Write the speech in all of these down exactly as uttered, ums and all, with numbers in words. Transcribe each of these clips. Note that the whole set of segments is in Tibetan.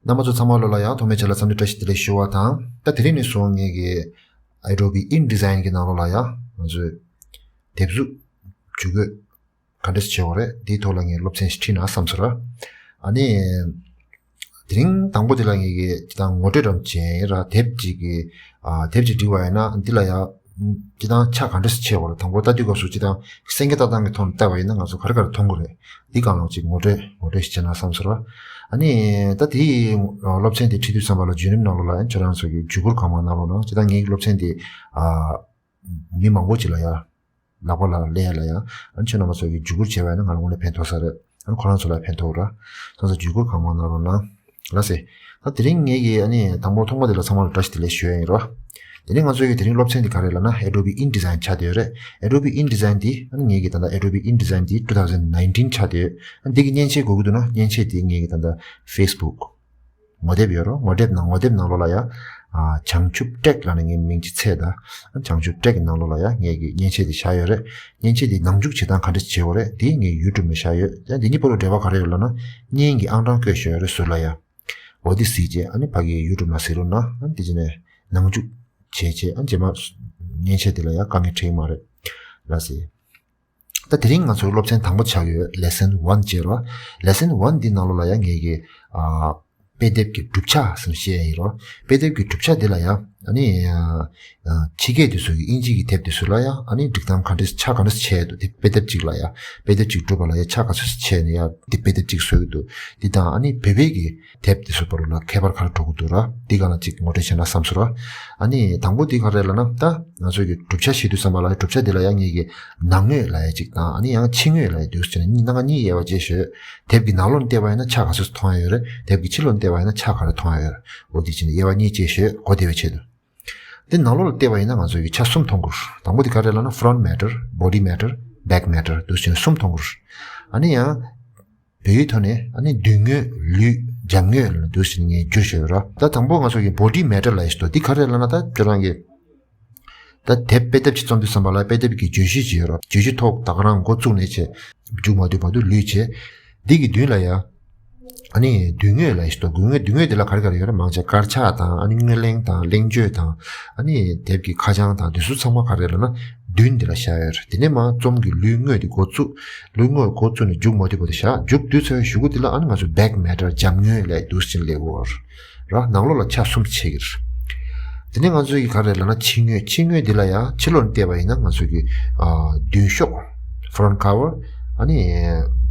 རྣམ་པ་ཚོ་ཚང་མ་ལོ་ལ་ཡང་ཐོག་མའི་ཆ་ལ་འཚམས་འདྲི་བཀྲ་ཤིས་བདེ་ལེགས་ཞུ་བ་དང་། ད་དེ་རིང་ནས་བཟུང་ངེད་ཀྱི་Adobe InDesign གི་ནང་ལོགས་ལ་ཡང་ང་ཚོས་དེབ་གཟུགས་ཇུས་འགོད་ག་འདྲས་བྱེད་དགོས་རེད། འདིའི་ཐོག་ལ་ངས་སློབ་ཚན་ཞིག་ཁྲིད་ན་བསམ་སོང་ར། ཨ་ནི། དེ་རིང་དང་པོ་དེ་ལ་ངེད་ཀྱིས་ཅི་ལྟར་ངོ་སྤྲོད་རམ་བྱས་ར། དེབ་ཅིག་གི་ཨ་དེབ་ཅིག་བྲིས་པ་ཡིན་ན་འདི་ལ་ཡང་ཅི་ལྟར་ཆ་ག་འདྲས་ཆད་པ་རེད། དང་པོ་ལྟ་དུས་སྐབས་སུ་ཅི་ལྟར་སེང་གེ་ལྟ་སྟངས་ཀྱི་ཐོག་ནས་བལྟས་པ་ཡིན་ན་ང་ཚོ་ག་རེ་ག་རེ་མཐོང་གི་རེད། འདི་སྒང་ལ་ཅིག་ངོ་སྤྲོད་ངོ་སྤྲོད་ཞིག་བྱས་ན་བསམ་སོང་ར། ཨ་ནི་ད་དེའི་སློབ་ཚན་དེ་ཁྲིད་དུས་ཙམ་པ་ལ་བརྒྱུད་རིམ་ནང་ལོགས་ལ་ཡང་ཁྱེད་རང་ཚོ་གི་བརྒྱུད་སྐུར་གང་མང་གནང་རོགས་གནང་། ཅི་ལྟར་ངའི་སློབ་ཚན་དེ་ཨ་མི་མང་པོ་ཅིག་ལ་ཡང་ལག་པ་ལ་སླེབས་ཡ་ལ་ཡང་། ཨ་ནི་ཁྱེད་རྣམ་པ་ཚོ་གིས་བརྒྱུད་སྐུར་བྱས་པ་ཡིན་ན་ང་ལ་དངོས་གནས་ཕན་ཐོགས་ས་རེད། ཨ་ནི་ཁོ་རང་ཚོ་ལ་ཕན་ཐོགས་ར། སོང་ཙང་བརྒྱུད་སྐུར་གང་མང་གནང་རོགས་གནང་། ལགས་སེ། ད་དེ་རིང་ངེད་ཀྱིས་ཨ་ནི་དང་པོ་ཐོག་མ་དེ་ལ་ཚང་མ་ལ་བཀྲ་ཤིས་བདེ་ལེགས་ཞུ་ཡ་ཡིན་རོ། དེ་ནས་ང་ཚོའི་གི་དེ་རིང་སློབ་ཚན་དེ་ག་རེ་ལབ་ན་Adobe InDesign ཆགས་བསྡད་ཡོད་རེད། Adobe InDesign དེ་ཨ་ནི་ངེད་ཀྱི་ད་ལྟ་Adobe InDesign དེ་two thousand nineteen ཆགས་བསྡད་ཡོད། ཨ་ནི་འདི་གི་མཉེན་ཆས་དགོས་ཀྱི་འདུག་ན་མཉེན་ཆས་དེ་ངེད་ཀྱི་ད་ལྟ་Facebook ངོ་དེབ་ཡོད་རོ། ངོ་དེབ་ནང་ངོ་དེབ་ནང་ལོགས་ལ་ཡ་ཨ་བྱང་ཆུབ་ཊེག་ལབ་ནས་ངའི་མིང་ཅིག་ཚད་ད། བྱང་ཆུབ་ཊེག་གི་ནང་ལོགས་ལ་ཡ་ངེད་ཀྱི་མཉེན་ཆས་དེ་བཞག་ཡོད་རེད། མཉེན་ཆས་དེ་ནང་འཇུག་བྱེད་སྟངས་ག་འདྲས་བྱེད་དགོས་རེད། དེ་ངའི་YouTube ནང་བཞག་ཡོད། ཡང་འདི་གཉིས་བར་དུ་འབྲེལ་བ་ག་རེ་ཡོད་ལབ་ན་བརྙན་གྱི་ཨང་གྲངས་བཀོད་བཞག་ཡོད་རེད་ཟུར་ལ་ཡ། འོ་འདི་གཟིགས་བྱས་ཨ་ནི་ཕ་གིའི་YouTube ནང་གཟིགས་རོགས་གནང་། ཨ་ནི་དེ་བྱས་ནས་ནང་འཇུག་བྱས་བྱས་ཨ་ནི་རྗེས་མ་མཉེན་ཆས་དེ་ལ་ཡ་དཀའ་ངལ་འཕྲད་ཀྱི་མ་རེད། ལགས་སེ། ད་དེ་རིང་ང་ཚོའི་སློབ་ཚན་དང་པོ་ཆགས་ཡོད། Lesson one བྱས་རོ། Lesson one འདི་ནང་ལོགས་ལ་ཡང་ངེད་ཀྱི་ཨ་དཔེ་དེབ་ཀྱི་གྲུབ་ཆ་ཟེར་ནས་བཤད་ཡ་ཡིན་རོ། དཔེ་དེབ་ཀྱི་གྲུབ་ཆ་འདི་ལ་ཡང་ཨ་ནི་ཨ་ཕྱི་སྐད་དེ་ཚོ་གི་དབྱིན་ཇི་གི་དེབ་དེ་ཚོ་ལ་ཡང་ཨ་ནི་སྒྲིག་སྟངས་ག་འདྲས་ཆ་ག་འདྲས་བྱས་འདུག་དེ་དཔེ་དེབ་གཅིག་ལ་ཡང་དཔེ་དེབ་གཅིག་སྒྲུབ་པ་ལ་ཡང་ཆ་ག་ཚོད་བྱས་ནས་ཡང་དེ་དཔེ་དེབ་གཅིག་བཟོ་གི་འདུག་འདི་དང་ཨ་ནི་བོད་པའི་གི་དེབ་དེ་ཚོ་བར་ལ་ཁྱད་པར་ག་རེ་འགྲོ་གི་འདུག་ར། འདི་སྒང་ལ་གཅིག་ངོ་སྤྲོད་བྱས་ན་བསམ་སོང་ར། ཨ་ནི་དང་པོ་འདི་ག་རེ་ལབ་ན། ད་ང་ཚོ་གི་གྲུབ་ཆ་བཤད་དུས་ཙམ་པ་ལ་གྲུབ་ཆ་འདི་ལ་ཡང་ངེད་ཀྱི་ནང་ངོས་ལབ་ཡ་གཅིག་དང་ཨ་ནི་ཡང་ཕྱི་ངོས་ལབ་ཡ་འདུག་ཟེར་ནས་གཉིས་སྣ་ཁ་གཉིས་དབྱེ་བ་བྱས་ཤོད། དེབ་ཀྱི་ནང་ལོགས་ནས་བལྟས་པ་ཡིན་ན་ཆ་ག་ཚོད་མཐོང་ཡ་ཡོད་རེད། དེབ་ཀྱི་ཕྱི་ལོགས་ནས་བལྟས་པ་ཡིན་ན་ཆ་ག་རེ་མཐོང་ཡ་ཡོད་རེད། འོ་དེ་བྱས་ནས་དབྱེ་བ་གཉིས་བྱས་ཤོད། གོ་བདེ་བའི་ཆེད་དུ། དེ་ནང་ལོགས་ལ་བལྟས་པ་ཡིན་ན་ང་ཚོ་གི་ཆ་གསུམ་མཐོང་གི་རེད། དང་པོ་དེ་ག་རེ་ལབ་ན་front matter, body matter, back matter འདུག་ཟེར་ནས་གསུམ་མཐོང་གི་རེད། ཨ་ནི་ཡང་བོད་ཡིག་ཐོག་ནས་ཨ་ནི་མདུན་ངོས་ལུས་རྒྱབ་ངོས་ལ་འདུག་ཟེར་ནས་ངས་བསྒྱུར་བཞག་ཡོད་ར། ད་དང་པོ་ང་ཚོ་གི་body matter ལབ་ཡ་ཞིག་འདུག་འདི་ག་རེ་ལབ་ན་ད་ཁྱོད་རང་གི་ད་དེབ་དཔེ་དེབ་ཅིག་རྩོམ་དུས་ཙམ་པ་ལ་དཔེ་དེབ་ཀྱི་བརྗོད་གཞི་ཅིག་ཡོད་ར། བརྗོད་གཞི་ཐོག་ད་ག་རང་འགོ་བཙུགས་ནས་བྱས་མཇུག་མ་བསྡུས་བར་དུ་ལུས་བྱས། འདི་གི་མདུན་ལ་ཡ། ཨ་ནི་མདུན་ངོས་ལབ་ཡ་ཞིག་འདུག་མདུན་ངོས་མདུན་ངོས་འདི་ལ་ག་རེ་ག་རེ་ཡོད་རེད། མང་ཆེ་དཀར་ཆག་དང་ཨ་ནི་སྔོན་གླེང་དང་གླེང་བརྗོད་དང་ཨ་ནི་དེབ་ཀྱི་ཁ་བྱང་དང་འདི་ཚོ་ཚང་མ་ག་རེ་ལབ་ན་མདུན་འདི་ལ་བཞག་ཡོད་རེད། དེ་ནས་མར་རྩོམ་གྱི་ལུས་ངོས་འདི་འགོ་བཙུགས། ལུས་ངོས་འགོ་བཙུགས་ནས་མཇུག་མ་བསྡུས་བར་དུ་བཞག་མཇུག་བསྡུས་ཚར་བའི་གཞུག་གུ་འདི་ལ་ཨ་ནི་ང་ཚོ་back matter རྒྱབ་ངོས་ལབ་འདུག་ཟེར་ནས་སླེབས་ཡོད་ར། ནང་ལོགས་ལ་ཆ་གསུམ་ཕྱེ་གི་རེད། དེ་ནས་ང་ཚོའི་གི་ག་རེ་ལབ་ན་ཕྱི་ངོས། ཕྱི་ངོས་འདི་ལ་ཡང་ཕྱི་ལོགས་ནས་བལྟས་པ་ཡིན་ན་ང་ཚོའི་གི་ཨ་མདུན་ཤོག front cover ཨ་ནི་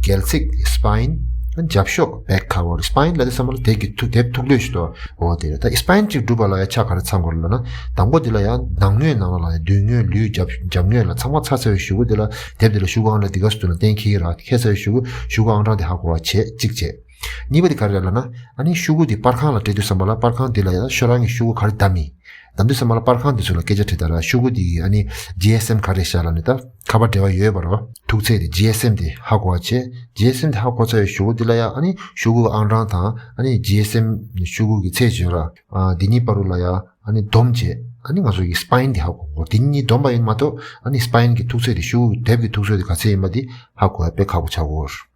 རྒྱལ་ཚིགས་spine ཨ་ནི་རྒྱབ་ཤོག་back cover། spine ལབ་དུས་ཙམ་པ་ལ་དེབ་ཀྱི་ཐུག་དེབ་ཐུག་ལུས་ཤིག་ཏུ། འོ་དེ་རེད། ད་spine གཅིག་སྒྲུབ་པ་ལ་ཡང་ཆ་ག་རེ་ཚང་དགོས་ལབ་ན། དང་པོ་འདི་ལ་ཡང་ནང་ངོས་ནང་ལོགས་ལ་ཡང་མདུན་ངོས་ལུས་རྒྱབ་རྒྱབ་ངོས་ལ་ཚང་མ་ཚར་ཚར་བའི་གཞུག་གུ་འདི་ལ་དེབ་འདི་ལ་ཤོག་གུ་ཨང་གྲངས་འདི་ག་ཚོད་འདུག་ན་གཏན་འཁེལ་གྱི་ར། འཁེལ་ཚར་བའི་གཞུག་གུ་ཤོག་གུ་ཨང་གྲངས་འདི་ཧ་གོ་བ་བྱས་གཅིག་བྱས། གཉིས་པ་དེ་ག་རེ་རེད་ལབ་ན། ཨ་ནི་ཤོག་གུ་དེ་པར་ཁང་ལ་སྤྲད་དུས་ཙམ་པ་ལ་པར་ཁང་དེ་ལ་ཡང་ཤོག་རང་གི་ཤོག་གུ་ག་རེ་བདམས་ཡིན། བདམས་དུས་ཙམ་པ་ལ་པར་ཁང་དེ་ཚོ་ལ་སྐད་ཆ་དྲིས་དང་ར། ཤོག་གུ་དེ་གི་ཨ་ནི་GSM ག་རེ་ཤག་ལབ་ནས་ད་ཁ་པར་འབྲེལ་བ་ཡོད་པ་རེད་བ། ཐུག་ཚད་དེ་GSM དེ་ཧ་གོ་བ་བྱས། GSM དེ་ཧ་གོ་ཚར་བའི་ཤོག་གུ་དེ་ལ་ཡང་ཨ་ནི་ཤོག་གུ་ཨང་གྲངས་དང་ཨ་ནི་GSM ཤོག་གུ་གི་ཚད་བརྗོད་ར། ཨ་དེ་གཉིས་བར་དུ་ལ་ཡང་ཨ་ནི་བསྡོམས་བྱས་ཨ་ནི་ང་ཚོ་གི་spine དེ་ཧ་གོ་དགོས། དེ་གཉིས་བསྡོམས་པ་ཡིན་མ་གཏོགས་ཨ་ནི་spine གི་ཐུག་ཚད་དེ་ཤོག་གུ་དེབ་ཀྱི་ཐུག་ཚད་དེ་ག་ཚད་ཡིན་པ་དེ་ཧ་གོ་ཡ་དཔེ་ཁག་པོ་ཆགས་ཀྱི་ཡོད་རེད།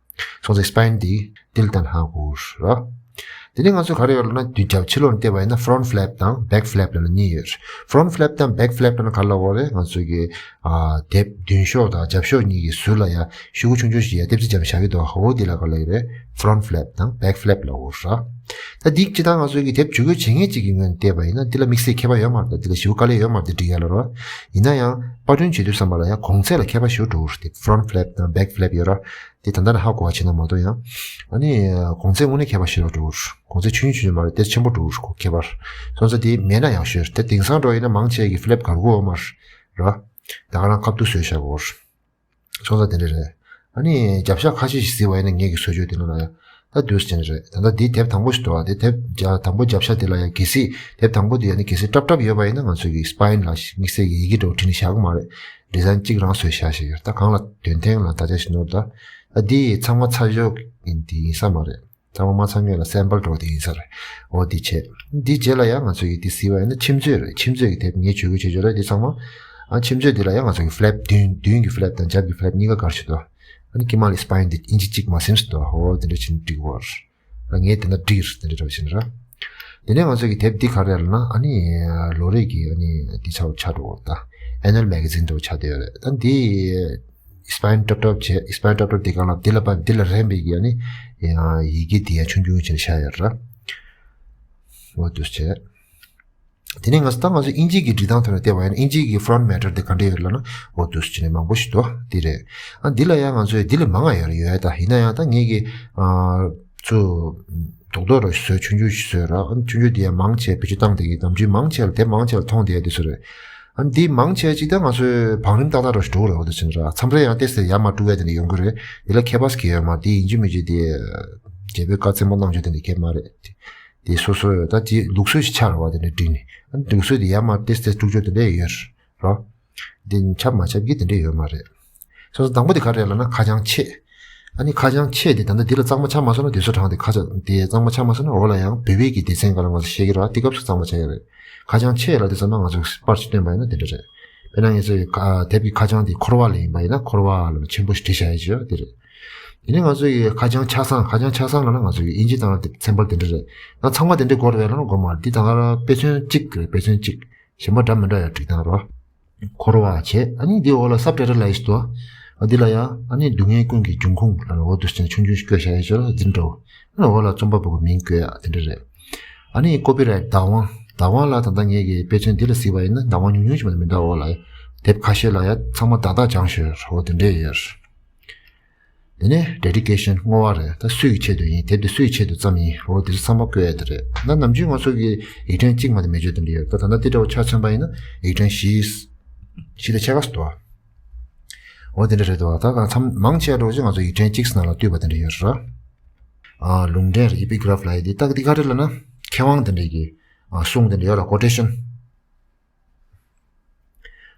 སོང་ཙང་spine འདི་ཏིལ་ཏན་ཧ་གོ་ར། དེ་ནས་ང་ཚོས་ག་རེ་ཡོད་ལབ་ན་དུས་རྒྱབ་ཕྱི་ལོགས་ནས་བལྟས་པ་ཡིན་ན་front flap དང་back flap ལབ་ན་གཉིས་ཡོད། Front flap དང་back flap ལབ་ན་ག་རེ་ལབ་དགོས་རེད། ང་ཚོས་ཀྱི་ཨ་དེབ་མདུན་ཤོག་དང་རྒྱབ་ཤོག་གཉིས་ཀྱི་ཟུར་ལ་ཡ་ཤོག་གུ་ཆུང་ཆུང་ཞིག་ཡ་ལྟེབ་རྩེག་བརྒྱབ་བཞག་གི་འདུག་འོ་འདི་ལ་ག་རེ་ལབ་ཀྱི་རེད། Front flap དང་back flap ལབ་དགོས་ར། ད་འདི་སྤྱིར་བཏང་ང་ཚོས་ཀྱི་དེབ་ཇུས་འགོད་བྱེད་མཁན་གཅིག་གི་ངོས་ནས་བལྟས་པ་ཡིན་ན་འདི་ལ་དམིགས་བསལ་ཁྱད་པར་ཡོད་མ་རེད། འདི་ལ་ཞེ་པོ་དཀའ་ལས་ཡོད་མ་རེད། འདི་འགྲིག་ཡ་ལ་རོ། ཡིན་ན་ཡང་པར་སྐྲུན་བྱེད་དུས་ཙམ་པ་ལ་ཡང་གོང་ཚད་ལ་ཁྱད་པར་ཞེ་པོ་འགྲོ་གི་རེད། Front flap དང་back flap ཡོད་ར། དེ་ད་ལྟ་ནས་ཧ་གོ་བ་བྱས་ན་མ་གཏོགས་ཡང་། ཨ་ནི། གོང་ཚད་དངོས་གནས་ཁྱད་པར་ཞེ་དྲག་འགྲོ་གི་རེད། གོང་ཚད་ཆུང་ཆུང་ཆུང་ཆུང་མ་རེད་དེ་ཆེན་པོ་འགྲོ་གི་རེད་ཁོ་ཁྱད་པར། སོང་ཙང་དེ་མེད་ན་ཡག་ཤོས་རེད། དེ་དེང་སང་འགྲོ་ཡིན་ན་མང་ཆེ་གི་flap ག་རེ་དགོས་མ་རེད། ར། ད་ག་རང་ཁ་ཐུག་བཟོས་བཞག་གོ་རེད། སོང་ཙང་དེ་འདྲ་རེད། ཨ་ནི་རྒྱབ་ཤ་ཁ་ཤས་ཤིག་གཟིགས་པ་ཡིན་ན་ངེད་ཀྱི་བཟོ་བཅོས་དེ་ནང་ལ་ཡང་ད་དུས་ཅན་རེད། ད་ལྟ་འདི་དེབ་དང་པོ་ཞིག་འདུག་ཨ། དེ་དེབ་རྒྱ་དང་པོ་རྒྱབ་ཤ་དེ་ལ་ཡང་གལ་སྲིད་དེབ་དང་པོ་དེ་ཡང་ནི་གལ་སྲིད་སྲབ་སྲབ་ཡོད་པ་ཡིན་ན་ང་ཚོ་གི་spine ལ་དམིགས་བསལ་གྱི་ཡི་གེ་འདྲ་བོ་བྲིས་ནས་བཞག་གི་མ་རེད། design གཅིག་རང་བཟོས་བཞག་བཞག་ཡོད། ད་གང་ལ་དོན་ཐེངས་ལ་ད་ཆ་ཞིག་ནོར་ད། ཨ་འདི་ཚང་མ་ཚར་ཞོག་ཡིན་དེ་ཡིན་ས་མ་རེད། ཚང་མ་མ་ཚར་སྔོན་ལ་sample འདྲ་བོ་དེ་ཡིན་ས་རེད། འོ་འདི་བྱས། འདི་རྗེས་ལ་ཡང་ང་ཚོ་གི་འདི་གཟིགས་པ་ཡིན་ན་ཁྱིམ་མཚེས་རེད། ཁྱིམ་མཚེས་ཀྱི་དེབ་ངས་ཇུས་འགོད་བྱེད་ཆོག་རེད་འདི་ཚང་མ། ཨ་ཁྱིམ་མཚེས་འདི་ལ་ཡང་ང་ཚོ་གི་flap མདུན་མདུན་གྱི་flap དང་རྒྱབ་ཀྱི་flap གཉིས་ཀ་གར་ཞིག་འདུག་ཨ་ནི་དཀྱིལ་མ་ལ་spine འདི་ཨིན་ཅི་གཅིག་མ་ཟིན་ཞིག་འདུག་འོ་འདི་འདྲ་བྱས་ན་འགྲིག་གི་རེད། ད་ངས་དེ་འདྲ་བྲིས་དེ་འདྲ་འདྲ་བ་ཞིག་རེད། དེ་ནས་ང་ཚོ་གི་དེབ་འདི་ག་རེ་རེད་ལབ་ན། ཨ་ནི་ལོ་རེ་གི་ཨ་ནི་འདི་ཆགས་ཆགས་འགྲོ་གི་རེད། ད་Annual Magazine འདྲ་བོ་ཆགས་བསྡད་ཡོད་རེད། ད་འདི་spine ཏོག་ཏོག་བྱས། spine ཏོག་ཏོག་འདི་གང་ལ་འདི་ལ་བབས། འདི་ལ་རན་པའི་གི་ཨ་ནི་ཡི་གེ་འདི་ཡང་ཆུང་ཆུང་བྱས་བཞག་ཡོད་རེད། འོ་འདུག་བྱས། དེ་ནས་ང་ཚོ་ད་ང་ཚོ་དབྱིན་ཇི་གི་སྒྲིག་སྟངས་ཐོག་ནས་བལྟས་པ་ཡིན་ན། དབྱིན་ཇི་གི་front matter དེ་ག་འདྲ་ཡོད་ལབ་ན། འོ་འདུག་སེ་བྱས་ནས་མང་པོ་ཞིག་འདུག་འདི་རེད། ཨ་འདི་ལ་ཡང་ང་ཚོས་འདི་ལས་མང་ང་ཡོད་རེད། ཡོད་ད། ཡིན་ན་ཡང་ད་ངེད་ཀྱི་ཨ་ཚོ་རྡོག་རྡོག་ར་ཞིག་བཟོས། ཆུང་ཆུང་ཞིག་བཟོས་ར། ཨ་ཆུང་ཆུང་དེ་ཡང་མང་ཆེ་བེད་སྤྱོད་བཏང་བསྡད་ཀྱི། ནམ་རྒྱུན་མང་ཆེ་ལ་དེབ་མང་ཆེ་ལ་མཐོང་བསྡད་ཡ་དེ་ཚོ་རེད། ཨ་འདི་མང་ཆེ་ཅིག་ད་ང་ཚོའི་བང་རིམ་ཏག་ཏག་ར་ཞིག་འགྲོ་གི་རེད། འོ་འདུག་སེ་ར། མཚམས་རེ་ཡང་ཏོག་ཙམ་ཡར་མར་དཀྲུག་ཡ་དེ་འདྲ་ཡོང་གི་རེད། དེ་ལ་ཁྱད་པར་གང་ཡང་ཡོད་མ་རེད། དེ་ཡིན་གཅིག་མིན་གཅིག་དེ་རྒྱལ་པོའི་བཀའ་བཙན་པོ་གནང་རྒྱུ་དེ་འདྲ་གང་ཡང་མ་རེད། དེ་སོ་སོ་ད་དེ་ལུགས་སྲོལ་ཞིག་ཆགས་རེད་བ། དེ་འདྲ་བྲིས་ནས། ཨ་ནི་ལུགས་སྲོལ་དེ་ཡར་མར་ཏོག་ཙམ་དཀྲུག་རྒྱུ་དེ་འདྲ་ཡོད་རེད། དེ་ཁྱབ་མ་ཁྱབ་ཀྱི་དེ་འདྲ་ཡོད་མ་རེད། སོ་སོ་དང་པོ་དེ་ག་རེ་རེད་ལབ་ན། ཁ་བྱང་ཆེ། ཨ་ནི་ཁ་བྱང་ཆེ་དེ་ད་ལྟ་འདི་ལ་གཙང་མ་ཆགས་མ་སོང་ན། དེ་ཚོ་གྲངས་དེ་ཁ་བྱང་དེ་གཙང་མ་ཆགས་མ་སོང་ན། འོག་ལ་ཡང་བོད་པའི་གི་སྡེ་ཚན་སྒང་ལ་ང་ཚོ་བཤད་ཀྱི་རེད་བ། དེ་སྐབས་སུ་གཙང་མ་ཆགས་ཀྱི་རེད། ཁ་བྱང་ཆེ་ལབ་དུས་ཙམ་པ་ང་ཚོས་པར་ཞིག་སྟོན་པ་ཡིན་ན་དེ་འདྲ་རེད། དཔེར་ན་ངེད་ཚོའི་ཁ་དེབ་ཀྱི་ཁ་བྱང་དེ་འཁོར་བ་ལ་ཡིན་པ་ཡིན་ན། འཁོར་བ་ལབ་ན་ཆེན་པོ་ཞིག་བྲིས་བཞག་ཡ་ཅིག་ཡོད་དེ་རེད། དེ་ནས་ང་ཚོ་ཡི་ཁ་བྱང་ཆ་ཚང་། ཁ་བྱང་ཆ་ཚང་ལབ་ན་ང་ཚོ་ཡི་དབྱིན་ཇི་སྟེང་ལ་དེ་ཚན་པ་དེ་འདྲ་རེད། ད་ཚང་མ་དེ་འདྲ་དགོས་རེད་ལབ་ན་དགོས་མ་རེད། འདི་ད་ག་རང་དཔེ་མཚོན་གཅིག་རེད། དཔེ་མཚོན་གཅིག་གཞན་པ་འདྲ་མི་འདྲ་ཡོད་སྒྲིག་སྟངས་རོ། འཁོར་བ་བྱས། ཨ་ནི་འདི་འོག་ལ་སབ་ཊའི་ཊལ་ལབ་ཡས་ཤིག་འདུག་ཨ་འདི་ལ་ཡང་ཨ་ནི་སྡུག་བསྔལ་ཀུན་གྱི་འབྱུང་ཁུངས་ལབ་ནས་འོ་འདུག་སེ་ཆུང་ཆུང་ཞིག་བཀོད་བཞག་ཡས་ཤིག་ར། འཛིན་གྲྭ་བོ། ཨ་ནི་འོག་ལ་རྩོམ་པ་པོ་གི་མིང་བཀོད་ཡ་དེ་འདྲ་རེད། ཨ་ནི་ཀོ་པི་རའིཊ་བདག་དབང་། བདག་དབང་ལ་ད་ལྟ་ངེད་ཀྱི་དཔེ་མཚོན་འདི་ལ་གཟིགས་པ་ཡིན་ན། བདག་དབང་ཉུང་ཉུང་ཞིག་མ་གཏོགས་མི་འདུག་འོག་ལ་དེབ་ཁ་ཤས་ལ་ཡ་ཚང་མ་བདག་བདག་སྦྱངས་ཤོག་འོ་དེ་འདྲ་ཡོད། དེ་ནས་ཌེ་ཌི་ཀེ་ཤན་བསྔོ་བ་རེད། ད་སུ་ཡི་ཆེད་དུ་ཡིན། དེབ་འདི་སུ་ཡི་ཆེད་དུ་བརྩམས་ཡིན། འོ་དེ་ཚོ་ཚང་མ་བཀོད་ཡ་དེ་རེད། ད་ནམ་རྒྱུན་ང་ཚོ་གི་ཡིག་ཕྲེང་གཅིག་མ་གཏོགས་མེད་ཆོག་དེ་འདྲ་ཡོད། ད་ད་ལྟ་དེ་འདྲ་བོ་ཆ་མཚོན་པ་ཡིན་ན་ཡིག་ཕྲེང་བཞི། བཞི་དང་ཕྱེད་ཀ་ཙམ་འདུག་འོ་དེ་འདྲ་རེད་འདུག་ད་གང་འཚམ་མང་ཆེ་བ་འདྲ་བོ་ཅིག་ང་ཚོ་ཡིག་ཕྲེང་གཅིག་ནང་ལ་བཏུས་པ་དེ་འདྲ་ཡོད་རེད། ཨ་ལུང་འདྲེན་རེད། ཨེ་པི་གྷ་རབ་ལབ་ཡ་དེ། ད་འདི་ག་རེ་ལབ་ན་མཁས་དབང་དེ་འདྲ་གི་ཨ་གསུང་དེ་འདྲ་ཡོད་ར། ཀོ་ཊེ་ཤན།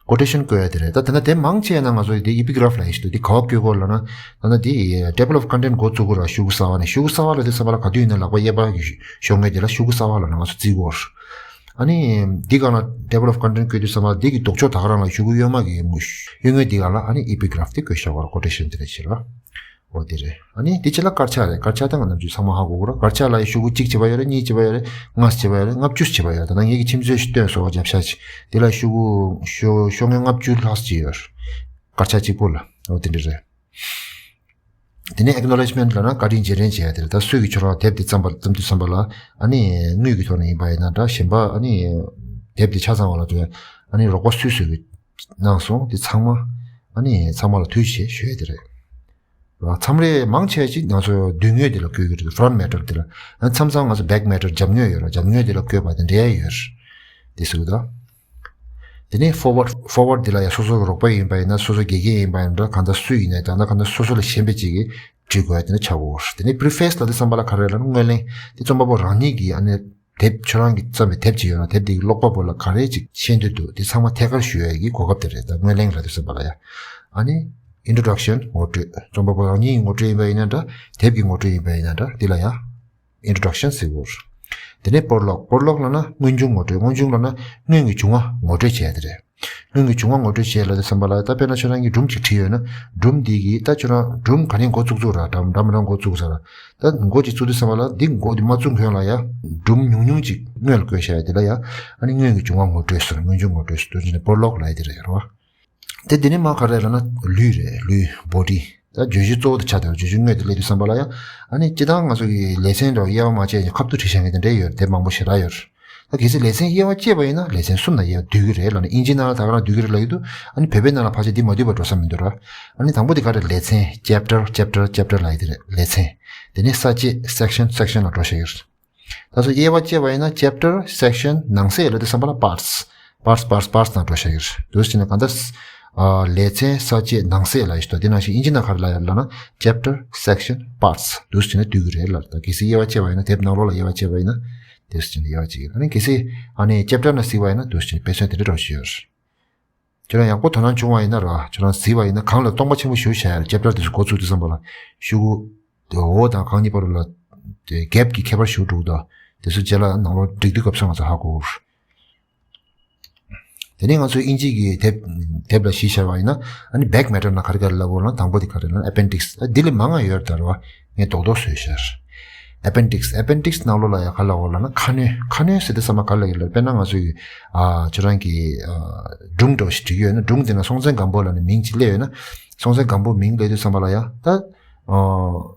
ཀོ་ཊེ་ཤན་བཀོད་ཡ་དེ་རེད། ད་དེ་ན་དེབ་མང་ཆེ་ན་ང་ཚོ་དེ་ཨེ་པི་གྷ་རབ་ལབ་ཡ་ཞིག་འདུག་འདི་ག་པར་བཀོད་དགོས་ལབ་ན། ད་ནི་འདི་table of content འགོ་བཙུགས་དགོས་ར། ཤོག་གུ་གསར་པ་ནས། ཤོག་གུ་གསར་པ་ལབ་དུས་ཙམ་པ་ལ་ག་དུས་ཡིན་ན་ལག་པ་གཡས་པ་གི་ཤོག་ངོས་དེ་ལ་ཤོག་གུ་གསར་པ་ལབ་ན་ང་ཚོ་བརྩི་དགོས། ཨ་ནི་འདི་སྒང་ལ་table of content བཀོད་དུས་ཙམ་པ་ལ་འདི་གི་ལྡོག་ཕྱོགས་ད་ག་རང་ལ་ཤོག་གུ་གཡོན་མ་གི་གཡོན་ངོས་འདི་སྒང་ལ་ཨ་ནི་ཨེ་པི་གྷ་རབ་དེ་བཀོད་བཞག་པ་ར། ཀོ་ཊེ་ཤན་དེ་རེད་ཤེས་ར། འོ་དེ་རེད། ཨ་ནི་དེ་ཕྱི་ལ་དཀར་ཆག་རེད། དཀར་ཆག་ད་ང་ནམ་རྒྱུན་ཚང་མ་ཧ་གོ་གི་རེད། དཀར་ཆག་ལ་ཡི་ཤོག་གུ་གཅིག་བྱས་པ་ཡོད་རེད། གཉིས་བྱས་པ་ཡོད་རེད། ལྔ་བྱས་པ་ཡོད་རེད། ལྔ་བཅུ་བྱས་པ་ཡོད་རེད། ད་ནང་ངེད་ཀྱིས་ཁྱིམ་མཚེས་ཤིག་སྟོན་སོང་བ། རྒྱབ་ཤ་ཅིག་དེ་ལ་ཤོག་གུ་ཤོག་ཤོག་ངོས་ལྔ་བཅུ་ལྷག་ཅིག་ཡོད་རེད། དཀར་ཆག་གཅིག་པོ་ལ། འོ་དེ་འདྲ་རེད། དེ་ནས་ཨེག་ནོ་ལེཇ་མེན་ཊི་ལབ་ན་བཀའ་དྲིན་རྗེས་དྲན་བྱེད་ཡ་དེ་རེད། ད་སུས་ཀྱིས་ཁྱོད་རང་དེབ་དེ་བརྩམས་པ་བརྩམས་དུས་ཙམ་པ་ལ་ཨ་ནི་དངུལ་གྱི་ཐོག་ནས་ཡིན་པ་ཡིན་ན་འདྲ། གཞན་པ་ཨ་ནི་དེབ་དེ་ཆ་ཚང་བ་ལ་དོན་ཨ་ནི་རོགས་པ་སུས་སུས་ཀྱིས་གནང་སོང་། དེ་ཚང་མ་ཨ་ནི་ཚང་མ་ལ་ཐུགས་རྗེ་ཆེ་ཞུ་ཡ་དེ་རེད། མཚམས་རེ་མང་ཆེ་ཅིག་ང་ཚོ་མདུན་ངོས་དེ་ལ་བཀོད་ཀྱི་རེད། ཕོ་རོན་ཊི་མེ་ཊར་དེ་ལ། མཚམས་མཚམས་ང་ཚོ་བེག་མེ་ཊར་རྒྱབ་ངོས་ཡོད་ར། རྒྱབ་ངོས་དེ་ལ་བཀོད་པ་དེ་འདྲ་ཡོད་རེད། དེ་ཟེར་གི་འདུག་དེ་ནས་ཕོར་ཝར་ཌི། ཕོར་ཝར་ཌི་དེ་ལ་ཡང་སོ་སོ་གི་རོགས་པ་ཡིན་པ་ཡིན་ན། སོ་སོ་དགེ་རྒན་ཡིན་པ་ཡིན་འདྲ། གང་ལྟར་སུ་ཡིན་ནའི་ད་ལྟ་གང་ལྟར་སོ་སོ་ལས་གཞན་པ་ཅིག་གིས་བྲིས་དགོས་ཡ་དེ་འདྲ་ཆགས་ཀྱི་ཡོད་རེད། དེ་ནས་པི་རི་ཕེ་སི་ལབ་དུས་ཙམ་པ་ལ་ག་རེ་ལབ་ན་སྔོན་གླེང་། དེ་རྩོམ་པ་པོ་རང་ཉིད་ཀྱིས་ཨ་ནི་དེབ་ཁྱོད་རང་གིས་བརྩམས་པའི་དེབ་ཅིག་ཡོད་ན་དེབ་དེ་གི་ཀློག་པ་པོ་ལ་ག་རེ་ཅིག་ཤེས་འདོད་འདུག་དེ་ཚང་མ་ཐད་ཀར་ཞུ་ཡ་གི་གོ་སྐབས་དེ་རེད། ད་སྔོན་གླེང་ལབ་དུས་ཙམ་པ་ལ་ཡ། ཨ་ནི་ཨིན་ཊྲོ་ཌག་ཤན་ངོ་སྤྲོད། རྩོམ་པ་པོ་རང་ཉིད་ཀྱི་ངོ་སྤྲོད་ཡིན་པ་ཡིན་ན་འདྲ། དེབ་ཀྱི་ངོ་སྤྲོད་ཡིན་པ་ཡིན་ན་འདྲ། འདི་ལ་ཡ་ཨིན་ཊྲོ་ཌག་ཤན་ཟེར་གྱི་ཡོད་རེད། དེ་ནས་པོ་ལོག་པོ་ལོག་ལབ་ན་སྔོན་བྱུང་ངོ་སྤྲོད། སྔོན་བྱུང་ལབ་ན་སྔོན་གྱི་བྱུང་བ་ངོ་སྤྲོད་བྱས་དེ་རེད། སྔོན་གྱི་བྱུང་བ་ངོ་སྤྲོད་བྱས་ལབ་དུས་ཙམ་པ་ལ་ད་དཔེར་ན་ཁྱོད་རང་གིས་སྒྲུང་ཅིག་བྲིས་ཡོད་ན། སྒྲུང་འདི་གི་ད་ཁྱོད་རང་སྒྲུང་ག་ནས་འགོ་བཙུགས་བཙུགས་ར། འདྲ་འདྲ་མི་འདྲ་འགོ་བཙུགས་ས་ར། ད་འགོ་ཅིག་བཙུགས་དུས་ཙམ་པ་ལ་འདི་འགོ་འདི་མ་བཙུགས་གོང་ལ་ཡ་སྒྲུང་ཉུང་ཉུང་ཅིག་སྔོན་ལ་བཀོད་བཞག་ཡ་དེ་ལ་ཡ་ཨ་ནི་སྔོན་གྱི་བྱུང་བ་ངོ་སྤྲོད་ཟེར། སྔོན་བྱུང་ངོ་སྤྲོད་ཟེར་དུས་ཙམ་པ་པོ་ལོག་ལབ་ཡ་དེ་རེད་རོ། དེ་འདི་ནས་མ་ག་རེ་ལབ་ན་ལུས་རེད། ལུས། བོ་ཌི། ད་བརྗོད་གཞི་གཙོ་བོ་དེ་ཆགས་བསྡད་པ། བརྗོད་གཞི་དངོས་དེ་སླེབས་དུས་ཙམ་པ་ལ་ཡ་ཨ་ནི་སྤྱིར་བཏང་ང་ཚོ་གི་ལེ་ཚན་འདྲ་བོ་དབྱེ་བ་མ་བྱས་ཀྱི་ཁ་ཐུག་བྲིས་བཞག་མཁན་དེ་འདྲ་ཡོད་རེད། དེབ་མང་པོ་ཞེ་དྲག་ཡོད་རེད། ད་གལ་སྲིད་ལེ་ཚན་དབྱེ་བ་བཅད་པ་ཡིན་ན་ལེ་ཚན་གསུམ་ལ་དབྱེ་བ་བསྡུ་གི་རེད་ལབ་ནས་དབྱིན་ཇིའི་ནང་ལ་ད་ག་རང་བསྡུ་གི་རེད་ལབ་ཀྱི་འདུག་ཨ་ནི་བོད་པའི་ནང་ལ་ཕལ་ཆེར་འདི་མ་བསྡུས་པ་འགྲོ་ས་མི་འདུག་ར། ཨ་ནི་དང་པོ་དེ་ག་རེ་ལབ་ན་ལེ་ཚན། ཅེབ་ཊར། ཅེབ་ཊར། ཅེབ་ཊར་ལབ་ཡ་དེ་རེད། ལེ་ཚན། དེ་ནས་ས་བཅད། སེག་ཤན། སེག་ཤན་ལ་འགྲོ་བཞག་གི་རེད། ད་སོ་དབྱེ་བ་བཅད་པ་ཡིན་ན་ཅེབ་ཊར། སེག་ཤན། ནང་གསེས་ལབ་དུས་ཙམ་པ་ལ་པཱར་ཊི་སི། པཱར་ཊི་སི། པཱར་ཊི་སི། པཱར་ཊི་སི་ནང་འགྲོ་བཞག་གི་རེད། འདུག་སེ་བྱས་ནས་གང་ལྟར་ཨ་ལེ་ཚན། ས་བཅད། ནང་གསེས་ལབ་ཡ་ཞིག་འདུག་དེ་ནང་བཞིན་དབྱིན་ཇི་ནང་ག་རེ་ལབ་ཡ་ལབ་ན་ཅེབ་ཊར། སེག་ཤན། པཱར་ཊི་སི། འདུག་སེ་བྱས་ནས་བསྡུས་ཀྱི་རེད་ལབ། ད་གལ་སྲིད་དབྱེ་བ་བཅད་པ་ཡིན་ན། དེབ་ནང་ལོགས་ལ་དབྱེ་བ་བཅད་པ་ཡིན་ན་འདུག་སེ་བྱས་ནས་དབྱེ་བ་བཅད་ཀྱི་རེད། ཨ་ནི་གལ་སྲིད་ཨ་ནི་ཅེབ་ཊར་ནང་གཟིགས་པ་ཡིན་ན་འདུག་སེ་བྱས་ནས་དཔེ་མཚོན་དེ་འདྲ་འདྲ་བོ་ཞིག་ཡོད་རེད། ཁྱོད་རང་ཡག་པོ་དོ་སྣང་བྱུང་བ་ཡིན་ན་ར། ཁྱོད་རང་གཟིགས་པ་ཡིན་ན་གང་ལ་སྟོང་པ་ཆེན་པོ་ཞིག་བཞག་ཡ་རེད། ཅེབ་ཊར་དེ་ཚོ་འགོ་བཙུགས་དུས་ཙམ་པ་ལ་ཤོག་གུ་དེ་འོག་དང་སྒང་གཉིས་བར་ལ་དེ་གེབ་ཀྱི་ཁྱད་པར་ཞེ་པོ་འདུག་ད་དེ་ཚོ་རྗེས་ལ་ནང་ལོགས་སྒྲིག་དུས་སྐབས་སུ་ང་ཚོ་ཧ་གོ་གི་རེད། དེ་ནས་ང་ཚོས་དབྱིན་ཇི་གི་དེབ་དེབ་ལ་གཞི་བཞག་པ་ཡིན་ན་ཨ་ནི་བེག་མེ་ཊར་ནང་ག་རེ་ག་རེ་ལབ་དགོས་ལབ་ན། དང་པོ་དེ་ག་རེ་ལབ་ན་ཨེ་པེན་ཌིག་སི། ད་འདི་ལས་མང་ང་ཡོད་རེད་ད་རེད་བ། ངས་རྡོག་རྡོག་བཟོས་ཤག་ཨེ་པེན་ཌིག་སི། ཨེ་པེན་ཌིག་སི་ནང་ལོགས་ལ་ཡང་ག་ལབ་དགོས་ལབ་ན་ཁ་སྣོན། ཁ་སྣོན་ཟེར་དུས་ཙམ་པ་ག་ལབ་ཡོད་ལབ། དཔེར་ན་ང་ཚོ་ཡི་ཨ་ཁྱོད་རང་གི་ཨ་སྒྲུང་འདྲ་བོ་ཞིག་བྲིས་ཡོད་ན། སྒྲུང་དེ་ན་སྲོང་བཙན་སྒམ་པོ་ལབ་ནས་མིང་ཅིག་སླེབས་ཡོད་ན། སྲོང་བཙན་སྒམ་པོ་མིང་སླེབས་དུས་ཙམ་པ་ལ་ཡང་ད་ཨ་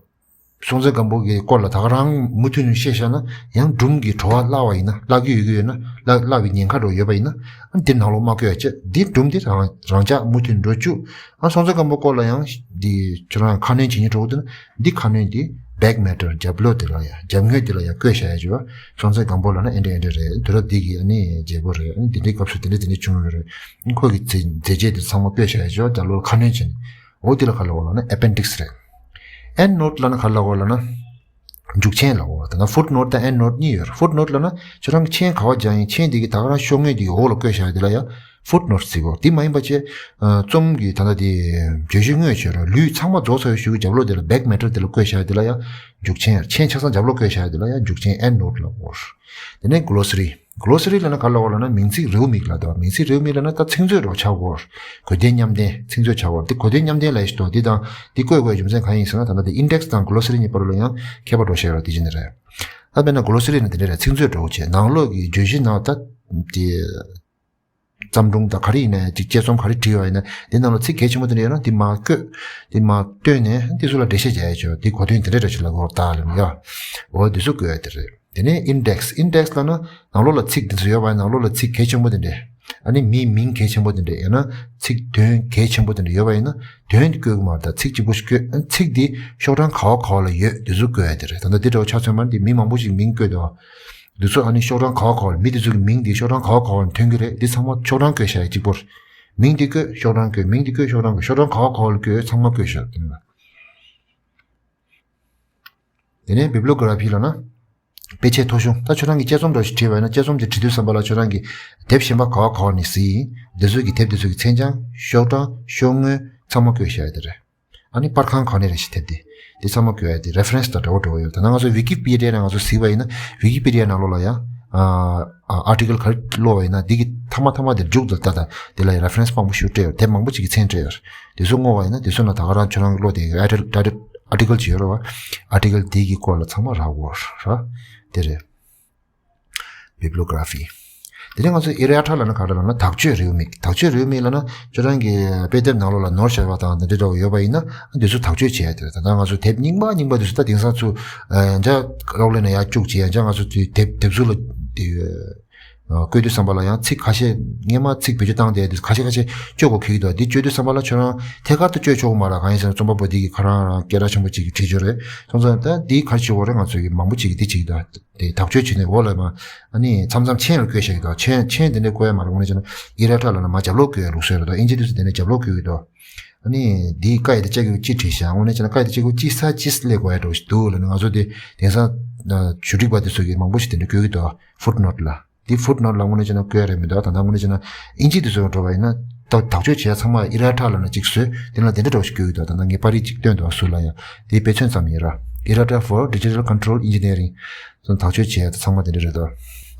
སྲོང་བཙན་སྒམ་པོ་གི་སྐོར་ལ་ད་ག་རང་མུ་མཐུད་ནས་བཤད་བཞག་ན། ཡང་སྒྲུང་གི་བྲོ་བ་བརླག་པ་ཡིན་ན། བརླག་གི་ཡོད་ཀྱི་ཡོད་ན། བརླག་བརླག་པའི་ཉེན་ཁ་འདྲ་བོ་ཡོད་པ་ཡིན་ན། ཨ་འདིར་ནང་ལོགས་མ་བཀོད་ཡ་བྱས། འདི་སྒྲུང་འདི་རང་རང་འཇགས་མུ་མཐུད་འགྲོ་བཅུག་ཨ་སྲོང་བཙན་སྒམ་པོ་སྐོར་ལ་ཡང་འདི་ཁྱོད་རང་ཁ་སྣོན་བྱེད་སྙིང་བྲོ་བོ་འདུག་ན། འདི་ཁ་སྣོན་འདི་བེག་མེ་ཊར་རྒྱབ་ལོགས་དེ་ལ་ཡང་། རྒྱབ་ངོས་དེ་ལ་ཡང་བཀོད་བཞག་ཡ་བྱས་པ། སྲོང་བཙན་སྒམ་པོ་ལབ་ན་ཨེ་འདྲ་ཨེ་འདྲ་རེད། དུས་རབས་འདི་གི་ཨ་ནི་རྒྱལ་པོ་རེད། ཨ་ནི་འདི་འདྲའི་སྐབས་སུ་འདི་འདྲ་འདི་འདྲ་བྱུང་ཡོད་རེད། ཁོ་གི་མཛད་མཛད་རྗེས་དེ་ཚང་མ་བཀོད་བཞག་ཡ་བྱས་པ། རྒྱབ་ལོགས་ལ་ཁ་སྣོན་བྱས་ནས། འོ་དེ་ལ་ག་ལབ་དགོས་ལབ་ན་ཨེ་པེན་ཌིག་སི་རེད། ཨེན་ཌི་ནོ་ཊི་ལབ་ན་ག་ལབ་དགོས་ལབ་ན། མཇུག་མཆན་ལབ་དགོས། ད་ནང་ཕུཊ་ནོ་ཊི་དང་ཨེན་ཌི་ནོ་ཊི་གཉིས་ཡོད་རེད། ཕུཊ་ནོ་ཊི་ལབ་ན་ཁྱོད་རང་གི་མཆན་ག་པར་སྦྱར་ཡིན། མཆན་དེ་གི་ད་ག་རང་ཤོག་ངོས་དེ་གི་འོག་ལ་བཀོད་བཞག་ཡ་དེ་ལ་ཡང་ཕུཊ་ནོ་ཊི་ཟེར་གོ། དེ་མ་ཡིན་པ་བྱས་ཨ་རྩོམ་གྱི་ད་ལྟ་དེ་བརྗོད་གཞི་དངོས་བྱས་ར་ལུས་ཚང་མ་རྫོགས་ཚར་བའི་གཞུག་གི་རྒྱབ་ལོགས་དེ་ལ་བེག་མེ་ཊར་དེ་ལ་བཀོད་བཞག་ཡ་དེ་ལ་ཡང་མཇུག་མཆན། མཆན་ཆ་ཚང་རྒྱབ་ལོགས་བཀོད་བཞག་ཡ་དེ་ལ་ཡང་མཇུག་མཆན། ཨེན་ཌི་ནོ་ཊི་ལབ་དགོས། དེ་ནས་གྷི་ལོ་སི་རི། གྷི་ལོ་སི་རི་ལབ་ན་ག་ལབ་དགོས་ལབ་ན་མིང་ཚིག་རེའུ་མིག་ལབ་དགོས། མིང་ཚིག་རེའུ་མིག་ལབ་ན་ད་ཚིག་མཛོད་འདྲ་བོ་ཆགས་དགོས། གོ་དོན་མཉམ་ལྡན་ཚིག་མཛོད་ཆགས་དགོས། དེ་གོ་དོན་མཉམ་ལྡན་ལབ་ཡ་ཞིག་འདུག་དེ་དང་དེ་བཀོད་དགོས་རྒྱུ་མཚན་གང་ཡིན་ཟེར་ན། ད་ལྟ་དེ་ཨིན་ཌེག་སི་དང་གྷི་ལོ་སི་རི་གཉིས་བར་ལ་ཡང་ཁྱད་པར་འདྲ་བོ་ཞིག་ཡོད་རེད། དེ་བྱས་ནས་རེད། ད་དཔེར་ན་གྷི་ལོ་སི་རི་ནི་དེ་འདྲ་རེད། ཚིག་མཛོད་འདྲ་བོ་བྱས། ནང་ལོགས་ཀྱི་བརྗོད་གཞི་ནང་ད་དེ་བརྩམས་སྒྲུང་དང་ག་རེ་ཡིན་ན་ཡང་། ཅིག་དཔྱད་རྩོམ་ག་རེ་བྲིས་པ་ཡིན་ན། དེ་ནང་ལ་ཚིག་གལ་ཆེན་པོ་དེ་འདྲ་ཡོད་ན་དེ་མར་བཀོད། དེ་མར་བཏོན་ནས་དེ་ཚོ་ལ་འགྲེལ་བཤད་རྒྱག་ཡ་བྱས་པ། དེ་གོ་དོན་དེ་འདྲ་འདྲ་ཞིག་ལ་གོ་བརྡ་ལེན་ཡ། འོ་དེ་ཚོ་བཀོད་ཡ་དེ་རེད། དེ་ནས་ཨིན་ཌེག་སི། ཨིན་ཌེག་སི་ལབ་ན་ནང་ལོགས་ལ་ཚིག་དེ་ཚོ་ཡོད་པ་ཡིན། ནང་ལོགས་ལ་ཚིག་གལ་ཆེན་པོ་དེ་འདྲ། ཨ་ནི་མིའི་མིང་གལ་ཆེན་པོ་དེ་འདྲ། ཡང་ན་ཚིག་དོན་གལ་ཆེན་པོ་དེ་འདྲ་ཡོད་པ་ཡིན་ན། དོན་དེ་བཀོད་ཀྱི་མ་རེད། ད་ཚིག་གཅིག་པོ་ཞིག་བཀོད། ཨ་ཚིག་དེ་ཤོག་གྲངས་ག་པ་ག་པ་ལ་ཡོད་དེ་ཚོ་བཀོད་ཡ་དེ་རེད། ད་ལྟ་འདི་འདྲ་བོ་ཆ་མཚོན་པ་ན་དེ་མི་མང་པོ་ཞིག་མིང་བཀོད་འདུག་འདི་ཚོ་ཨ་ནི་ཤོག་གྲངས་ག་པ་ག་པ་ལ། མི་དེ་ཚོ་གི་མིང་དེ་ཤོག་གྲངས་ག་པ་ག་པ་ལ་ཐོན་གྱི་རེད། འདི་ཚང་མ་ཤོག་གྲངས་བཀོད་བཞག་ཡ་གཅིག་པོ་རེད། མིང་དེ་བཀོད། ཤོག་གྲངས་བཀོད། མིང་དེ་བཀོད། ཤོག་གྲངས་བཀོད། ཤོག་གྲངས་ག་པ་ག་པ་ལ་བཀོད། ཚང་མ་བཀོད་བཞག་དེ་ནས་བི་བི་ལོ་གྷི་ར་ཕི་ལབ་ན་དཔེ་ཆའི་ཐོ་གཞུང་། ད་ཁྱོད་རང་གིས་དཔྱད་རྩོམ་འདྲ་ཞིག་བྲིས་པ་ཡིན་ན། དཔྱད་རྩོམ་དེ་བྲིས་དུས་ཙམ་པ་ལ་ཁྱོད་རང་གིས་དེབ་གཞན་པ་ག་པ་ག་པ་ནས་གཟིགས་ཡིན། འདི་ཚོ་གི་དེབ་དེ་ཚོ་གི་མཚན་བྱང་། ཤོག་གྲངས། ཤོག་ངོས་ཚང་མ་བཀོད་བཞག་ཡ་དེ་རེད། ཨ་ནི་པར་ཁང་ག་ནས་རེ་ཞིག་དེབ་དེ་དེ་ཚང་མ་བཀོད་ཡ་དེ་རེ་ཕ་རེན་སི་དང་འདྲ་བོ་འདྲ་བོ་ཡོད། ད་ནང་ང་ཚོ་ཝི་ཀི་པི་ཌི་ཡ་ནང་ང་ཚོ་གཟིགས་པ་ཡིན་ན། ཝི་ཀི་པི་ཌི་ཡ་ནང་ལོགས་ལ་ཡང་ཨ་ཨ་ཨར་ཊི་ཀལ་ག་རེ་ཀློག་པ་ཡིན་ན། འདི་གི་མཐའ་མ་མཐའ་མ་དེར་མཇུག་ཏུ་ད་ལྟ་དེ་ལ་ཡང་རེ་ཕ་རེན་སི་མང་པོ་ཞིག་སྤྲད་ཡོད། དེབ་མང་པོ་ཅིག་གི་མཚན་སྤྲད་ཡོད། དེ་ཚོ་བསྔོགས་པ་ཡིན་ན་དེ་ཚོ་ནང་ད་ག་རང་ཁྱོད་རང་གི་ཀློག་དེ་ཨར་ཊི་ཀལ་ཅིག་ཡོད་རེད་བ། ཨར་ཊི་ཀལ་དེ་གི་སྐོར་ལ་ཚང་མ་རག་གོ་ར། དེ་རེད། བི་བི་ལོ་གྷི་ར་ཕི། དེ་ནས་ང་ཚོ་ཨེ་རི་ཡ་ཊ་ལབ་ན་ག་རེ་ལབ་ན་དག་བཅོས་རེའུ་མིག་དག་བཅོས་རེའུ་མིག་ལབ་ན་ཁྱོད་རང་གི་དཔེ་དེབ་ནང་ལོགས་ལ་ནོར་བཞག་པ་དང་དེ་འདྲ་འདྲ་བོ་ཡོད་པ་ཡིན་ན། འདི་ཚོ་དག་བཅོས་བྱེད་ཡ་དེ་རེད། ད་ལྟ་ང་ཚོ་དེབ་རྙིང་པ་རྙིང་པ་དེ་ཚོ་ད་དེང་སང་ཚུར་ཡང་བསྐྱར་གློག་ཀླད་ནང་ཡར་བཅུག་བྱས། ཡང་བསྐྱར་ང་ཚོ་དེ་དེབ་དེབ་གཟུགས་ལ་དེ་བཀོད་དུས་ཙམ་པ་ལ་ཡང་ཚིག་ཁ་ཤས། སྔས་མ་ཚིག་བེད་སྤྱོད་བཏང་དེ་དེ་ཁ་ཤས་ཁ་ཤས་བཅོས་དགོས་ཁེལ་གྱི་འདུག་འདི་བཅོས་དུས་ཙམ་པ་ལ་ཁྱོད་རང་ཐད་ཀར་དུ་བཅོས་ཆོག་གི་མ་རེད། གང་ཡིན་ཟེར་ན་རྩོམ་པ་པོ་འདི་གིས་ཁོ་རང་རང་སྐད་གྲགས་ཆེན་པོ་ཅིག་བྲིས་ཡོད་རེད། སོང་ཙང་ད་འདི་ག་རེ་བྱེད་དགོས་རེད། ང་ཚོ་གི་མང་པོ་ཅིག་གིས་འདི་བྱེད་ཀྱི་འདུག་དེ་དག་བཅོས་བྱས་ནས་འོག་ལ་མ་ཨ་ནི་མཚམས་མཚམས་མཆན་ལ་བཀོད་བཞག་གི་འདུག་མཆན་མཆན་དེ་འདྲ་བཀོད་ཡ་མ་རེད། དངོས་གནས་བྱས་ན་ཨེ་རི་ཡ་ཊ་ལབ་ན་མར་རྒྱབ་ལོགས་བཀོད་ཡ་ལུགས་སྲོལ་རེད་དོ། དབྱིན་ཇི་དེ་ཚོ་དེ་ནས་རྒྱབ་ལོགས་བཀོད་ཀྱི་འདུག་ཨ་ནི་འདི་ཀ་ཡི་དེ་ལྕགས་ཀྱི་ཅི་བྲིས་ཤག་དངོས་གནས་བྱས་ན་ཀ་ཡི་དེ་ལྕགས་ཀྱི་ཅི་ས་ཅིས་སླེབས་དགོས་ཡ་འདྲ་བོ་ཞིག་འདུག་ལབ་ནས། ང་ཚོ་དེ་དེང་སང་ཨ་ཞུ་སྒྲིག་པ་དེ་ཚོ་གིས་མང་པོ་ཞིག་དེ་འདྲ་བཀོད་ཀྱི་འདུག་ཕུཊ་ནོ་ཊི་ལ། དེ་ཕུཊ་ནོ་ཊི་ལ་དངོས་གནས་བྱས་ན་བཀོད་ཡ་རེད་མི་འདུག་ད་ལྟ་དངོས་གནས་བྱས་ན་དབྱིན་ཇི་དེ་ཚོ་འགྲོ་བ་ཡིན་ན། ད་དག་བཅོས་བྱེད་ཡ་ཚང་མ་ཨེ་རི་ཡ་ཊ་ལབ་ན་གཅིག་བཟོས། དེ་ལ་དེ་འདྲ་འདྲ་བོ་ཞིག་བཀོད་ཀྱི་འདུག་ད་ལྟ་ངས་པར་རིས་གཅིག་སྟོན་འདུག་ཟུར་ལ་ཡ། དེ་དཔེ་མཚོན་ཙམ་ཡིན་ར། Errata for Digital Control Engineering། དག་བཅོས་བྱས་ཚང་མ་དེ་འདྲ་རེད་དོ།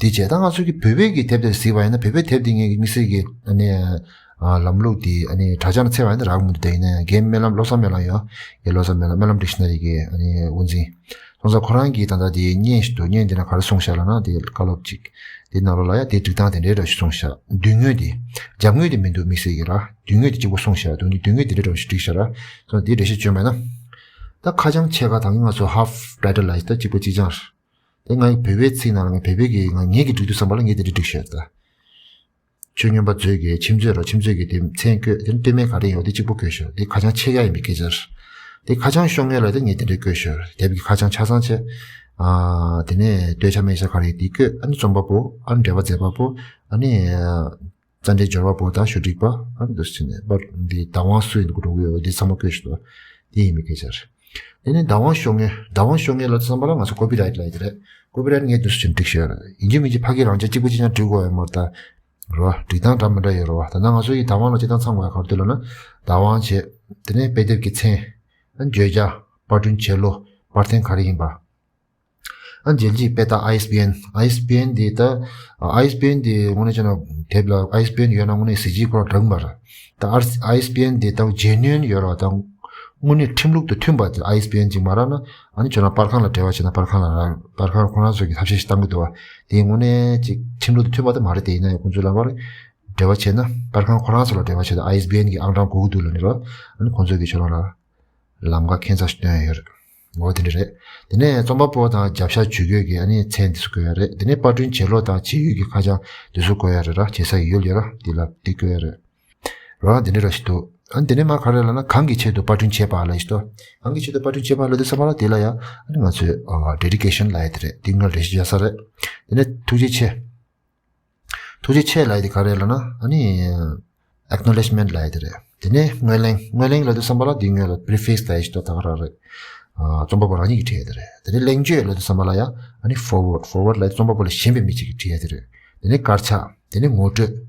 དེ་བྱས་ད་ང་ཚོ་གི་བོད་པའི་གི་དེབ་དེ་གཟིགས་པ་ཡིན་ན། བོད་པའི་དེབ་དེ་ངས་དམིགས་བསལ་གྱི་ཨ་ནི་ཨ་ལམ་ལུགས་དེ་ཨ་ནི་དྲ་ཇག་ནང་འཚོལ་བ་ཡིན་ན་རག་མི་འདུག་ད་ཡིན་ན་ཡང་རྒན་སྨོན་ལམ། བློ་བཟང་སྨོན་ལམ་ཡོད། རྒན་བློ་བཟང་སྨོན་ལམ། སྨོན་ལམ་ཌིག་ཤ་ན་རི་གི་ཨ་ནི་དབུ་འཛིན། སོང་ཙང་ཁོ་རང་གིས་ད་ལྟ་དེ་བརྙན་ཞིག་འདུག་བརྙན་དེ་ན་ག་རེ་གསུངས་ཤག་ལབ་ན། དེ་བཀའ་སློབ་ཅིག་དེ་ནང་ལོགས་ལ་ཡ་དེ་སྒྲིག་སྟངས་དེ་འདྲའི་འདྲ་ཞིག་གསུངས་ཤག་མདུན་ངོས་དེ། རྒྱབ་ངོས་དེ་མི་འདུག་དམིགས་བསལ་གྱི་ར། མདུན་ངོས་དེ་གཅིག་པོ་གསུངས་ཤག་མདུན་ངོས་དེ་འདྲའི་འདྲ་ཞིག་བསྒྲིགས་ཤག་ར། སོང་དེ་འགྲེལ་བཤད་བྱོན་པ་ཡིན་ན། ད་ཁ་བྱང་ཕྱེད་ཀ་དང་ང་ཚོ་half title ལ་ད་གཅིག་པ་གཅིག་རྐྱང་རེད། དེ་ང་བོད་པའི་ཚིག་ནང་ལ་ངས་བོད་པའི་གི་ང་ངེད་ཀྱིས་བསྒྲིགས་དུས་ཙམ་པ་ལ་ངས་དེ་འདྲ་བསྒྲིགས་ཤག་ད། ཆོས་མངོན་པ་མཛོད་ཀྱི་ཆིབས་མཛོད་ར། ཆིབས་མཛོད་ཀྱི་དེ་མཚན་བཀོད། དེ་ནས་སྟོད་སྨད་ག་རེ་ཡོད་དེ་གཅིག་པོ་བཀོད་ཤག་དེ་ཁ་བྱང་ཕྱེད་ཀ་ཡིན་པའི་སྐད་ཆ་རེད། དེ་ཁ་བྱང་ཤོག་ངོས་ལ་དེ་ངས་དེ་འདྲ་བཀོད་ཤག་དེབ་ཀྱི་ཁ་བྱང་ཆ་ཚང་བྱས། ཨ་དེ་ནས་སྟོད་ཆ་སྨད་ཆ་ག་རེ་ཡོད་དེ་བཀོད། ཨ་ནི་རྩོམ་པ་པོ། ཨ་ནི་འགྲེལ་པ་མཛད་པ་པོ། ཨ་ནི་ཨ་རྩ་འགྲེལ་སྦྱོར་བ་པོ་དང་ཞུ་སྒྲིག་པ། ཨ་ནི་འདུག་སེ་བྱས་ནས་པར་འདི་བདག་དབང་སུ་ཡིན་འགྲོ་གི་ཡོད་འདི་ཚང་མ་བཀོད་ཤག་དེ་ཡིན་པའི་སྐད་ཆ་རེད། དེ་ནས་བདག་དབང་ཤོག་ངོས། བདག་དབང་ཤོག་ངོས་ལ་བསམ་པ་ལ་ང་ཚོ་ཀོ་པི་རའེ་ཊི་ལབ་ཡ་དེ་རེད། ཀོ་པི་རའེ་ཊི་ངས་འདུག་སེ་བྱས་ནས་བསྒྲིགས་ཤག་རེད། ཡིན་གཅིག་མིན་གཅིག་ཕ་གི་རང་འཇགས་གཅིག་པ་གཅིག་རྐྱང་བསྒྲིགས་དགོས་ཡོད་མ་རེད་ད། རེད་བ། སྒྲིག་སྟངས་འདྲ་མི་འདྲ་ཡོད་རེད་བ། ད་ནང་ང་ཚོ་ཡི་བདག་དབང་ལ་སྤྱིར་བཏང་ཚང་དགོས་ཡ་ག་རེ་འདུག་ལབ་ན། བདག་དབང་བྱས། དེ་ནས་དཔེ་དེབ་ཀྱི་མཚན། ཨ་བརྗོད་བྱ། པར་སྐྲུན་བྱེད་ལོ། པར་འཐེན་ག་རེ་ཡིན་པ། ཨ་རྒྱལ་སྤྱིའི་དཔེ་རྟགས་ཨའི་ཨེས་པི་ཨེན། ཨའི་ཨེས་པི་ཨེན་འདི་ད་ཨའི་ཨེས་པི་ཨེན་འདི་དངོས་གནས་བྱས་ན་དེབ་ལ་ཨའི་ཨེས་པི་ཨེན་ཡོད་ན་དངོས་གནས་གཟི་བརྗིད་ཁོ་རང་འདྲ་གི་མ་རེད། ད་ཨའི་ཨའི་ཨེས་པི་ཨེན་འདི་ད་ཇེ་ནུ་ཨིན་ཡོད་རེད་བ། ད་ དངོས་གནས་ཁྲིམས་ལུགས་དང་མཐུན་པ་དེ་ཨའི་ཨེས་པི་ཨེན་ཅིག་མ་རག་ན། ཨ་ནི་ཁྱོད་རང་པར་ཁང་ལ་འབྲེལ་བ་བྱས་ན། པར་ཁང་ལ་རག་པར་ཁང་ཁོ་རང་ཚོ་གི་ཐབས་ཤེས་ཤིག་བཏང་གི་འདུག་བ། དེ་དངོས་གནས་ཅིག་ཁྲིམས་ལུགས་དང་མཐུན་པ་དེ་མ་རེད། དེ་ཡིན་ན་ཡང་ཁོང་ཚོས་ལབ་པར་འབྲེལ་བ་བྱས་ན། པར་ཁང་ཁོ་རང་ཚོ་ལ་འབྲེལ་བ་བྱས་ན་ཨའི་ཨེས་པི་ཨེན་གི་ཨང་གྲངས་དགོས་ཀྱི་འདུག་ལབ་ནས་རོ། ཨ་ནི་ཁོང་ཚོ་གིས་ཁྱོད་རང་ལ་ལམ་ཁ་ཁྱད་མཚར་ཞིག་སྟོན་ཡོད་རེད། འོ་དེ་འདྲ་རེད། དེ་ནས་རྩོམ་པ་པོ་དང་རྒྱབ་ཤ་ཇུས་འགོད་ཀྱི་ཨ་ནི་མཚན་དེ་ཚོ་བཀོད་ཡ་རེད། དེ་ནས་པར་སྐྲུན་བྱེད་ལུགས་དང་བྱེད་ཡུལ་གྱི་ཁ་བྱང་དེ་ཚོ་བཀོད་ཡ་རེད་ར། བྱེད་ས་ཡི་ཡུལ་ཡོད་ར། དེ་ལ་དེ་བཀོད་ཡ་རེད། རོ། དེ་འདྲ་ར་ཞིག་འདུག་ཨ་ནི་དེ་ནས་མར་ག་རེ་ལབ་ན། གང་གི་ཆེད་དུ་པར་སྐྲུན་བྱས་པ་ལབ་ཞིག་འདུག་གང་གི་ཆེད་དུ་པར་སྐྲུན་བྱས་པ་ལབ་དུས་ཙམ་པ་ལ་དེ་ལ་ཡ་ཨ་ནི་ང་ཚོས་ཨ་ཌེ་ཌི་ཀེ་ཤན་ལབ་ཡ་དེ་རེད། དེ་སྔོན་འགྲེལ་བཤད་བརྒྱབ་ས་རེད། དེ་ནས་ཐུགས་རྗེ་ཆེ། ཐུགས་རྗེ་ཆེ་ལབ་ཡ་དེ་ག་རེ་ལབ་ན། ཨ་ནི་ཨེག་ནོ་ལེཇ་མེན་ཊི་ལབ་ཡ་དེ་རེད། དེ་ནས་ངོས་ལེན། ངོས་ལེན་ལབ་དུས་ཙམ་པ་ལ་དེ་སྔོན་ལ་པི་རི་ཕིག་སི་ལབ་ཡ་ཞིག་འདུག་ད་ག་རང་རེད། ཨ་རྩོམ་པ་པོ་རང་ཉིད་ཀྱིས་བྲིས་ཡ་དེ་རེད། དེ་ནས་གླེང་བརྗོད་ལབ་དུས་ཙམ་པ་ལ་ཡ་ཨ་ནི་ཕོར་ཝརཌ། ཕོར་ཝརཌ་ལབ་ཡ་རྩོམ་པ་པོ་ལས་གཞན་པའི་མི་གཅིག་གིས་བྲིས་ཡ་དེ་རེད། དེ་ནས་དཀར་ཆག་དེ་ནས་ངོ་སྤྲོད།